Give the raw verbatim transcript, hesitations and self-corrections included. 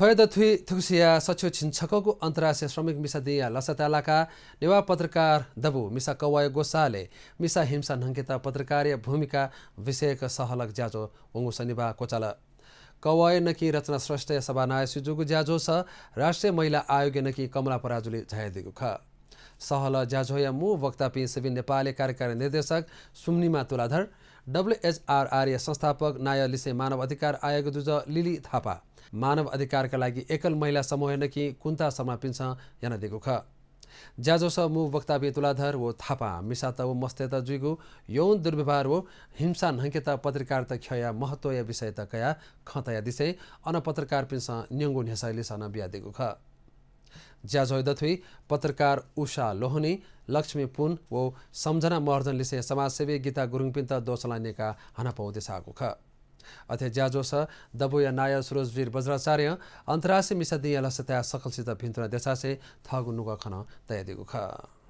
थ्व दथुइ थुगुसिया सच्छि झिंछकःगु अन्तर्राष्ट्रिय श्रमिक मिसा दिंया लसताय् लाकाः नेवाः पत्रकार दबू मिसा कवःया ग्वसालय् मिसा हिंसा न्हंकेत पत्रकारया भूमिका विषयक सहलग ज्याझ्वः वंगु शनिबाः क्वचाल। कवःया नकिं रचना श्रेष्ठया सभानायःसुइ जूगु ज्याझ्वलय् राष्ट्रिय महिला आयोगया नकिं कमला पराजुली झायादीगु खः। सहलह ज्याझ्वःया मू वक्तापिं सिबिन नेपालया कार्यकारी निर्देशक सुम्निमा तुलाधर, डब्ल्युएचआरआरया संस्थापक नायः लिसें मानव अधिकार आयोगया दुजः लिली थापा, मानव अधिकारका लागि एकल महिला समूहया नकिं कुन्ता शर्मापिन्सं यानादीगु खः। ज्याझ्वलय् मू वक्तापिं तुलाधर व थापां मिसात व मस्तय्त जुइगु यौन दुर्व्यवहार व हिंसा न्हंकेत पत्रकारिता ख्यःया महत्वया विषयत कयाः खँ तयादिसें अन पत्रकारपिन्सं न्यंगु न्ह्यसः लिसः नं बियादीगु खः। ज्याझ्वः दथुइ पत्रकार उषा लोहनी, लक्ष्मी पुन व सम्झना महर्जन लिसें समाजसेवी गीता गुरुङपिन्त द्वसलं न्यंकाः हनापौ देछाःगु खः। अथे ज्याझ्वलय् दबूया नायः सुरजवीर बज्राचार्यं अन्तर्राष्ट्रिय मिसा दिंया लसताय् सकलसित भिन्तुना देछासें थःगु नुगः खँ नं तयादीगु खः।